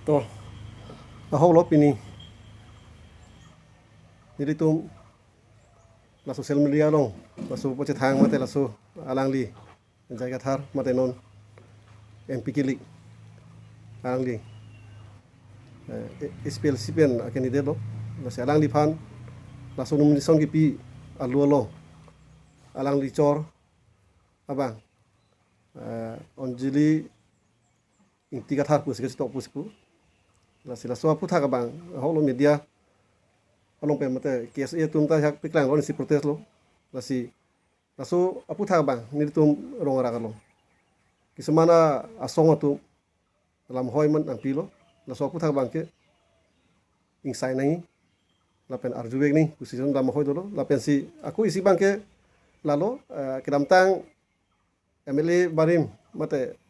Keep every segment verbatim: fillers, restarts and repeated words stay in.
To, ahok lo pini. Nelitum la social media along, laso pachethang mate laso alangli J I Kathar mate non M P kilik alangli, eh, S P L C pen a-candidate lo. Lasi alangliphan laso nomination kipi alu along alangli chor abang, eh, Anjali Ingti Kathar pusi kachetok pusi pu. Lasi laso aphuthak abang ahok lo, media along pen mate K S A atum ta ajahak paklang lo, isi protest lo. Lasi laso aphuthak abang nelitum rong arak along, kisuman asong atum lamhoi man nangpilo. Laso aphuthak abangke ingsai nangji lapen arjuvek nangji pusi lamhoi dolo. Lapensi ako isi abangke lalo, eh, kedamtang M L A barim mate,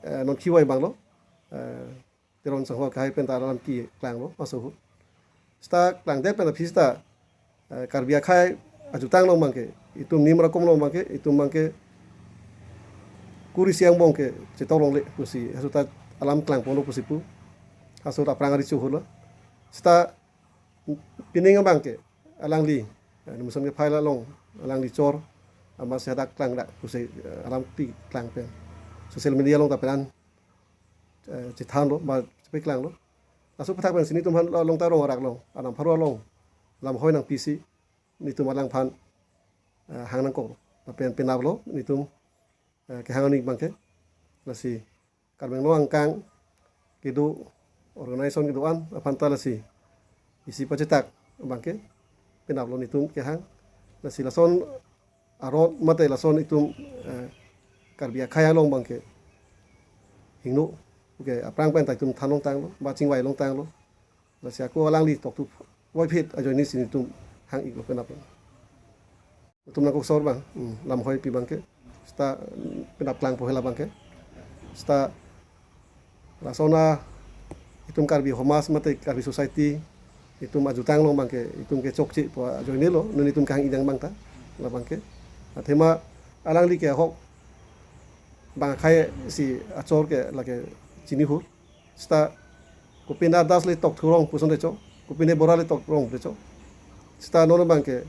eh, non khiwai abang lo, eh, Teron Sangho akhai pen ta alam keklang lo maso ahut. Seta klangdet pen aphi seta, eh, Karbi akhai ajutang along abangke, itum Neem Rakom along abangke, itum abangke kuri isi angbong ke chetok longle pusi halaso ta alam klangpon lo pusi pu. Halaso ta aphrang ari chohor lo. Seta pining abangke alangli, eh, nomination ke-file along alangli chor, amatsi hadak klangdak pusi, eh, alam keklang pen social media along ta peran, eh, chethan lo, ba chepaklang lo. Laso aphuthak pensi nelitum aphan along ta rong arak along, anam pharo along lamhoi nangpisi nelitum alangphan, eh, hang nangkok lo. Lapen penap lo nelitum, eh, kehang aning abangke. Lasi Karbi Anglong angkang kedo, organization kedo-an aphan ta lasi isi pachetak abangke penap lo nelitum kehang. Lasi lason arot mate lason itum, eh, Karbi akhai along abangke hingno, okay, aphrang pen ta itum than longtang lo, ba chingvai longtang lo. Lasi ako alangli toktu voiphit ajoine si nelitum hang-ik lo penap. Itum nangkok sor abang, hmm, lamhoi pi abangke. Seta, hmm, penap klangpo hela abangke. Seta lason a itum Karbi Homas mate Karbi Society itum ajutang along abangke itum kechokche pu ajoine lo, non itum kehang-ik abang ta, la abangke. Athema alangli ke ahok bang akhai si achor ke lake chinihur. Seta kopine Das le tokthu rong puson recho, kopine Bora le tok rong recho. Seta non abangke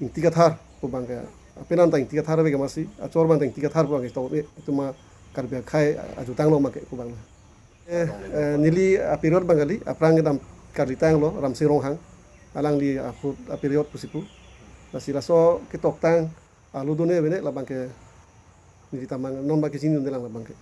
Ingti Kathar pu abangke, apenan ta Ingti Kathar ave ke amatsi, achor abang ta Ingti Kathar pu abangke tok, eh, itum a Karbi akhai ajutang along abangke pu abang. Eh, eh, neli a-period abang kali, aphrang kedam karlitang lo, Ramsing Ronghang, alangli ahut a-period pusi pu. Lasi laso ketoktang alu done bene la abangke neli ta mang non abangke chinidunde lang la abangke.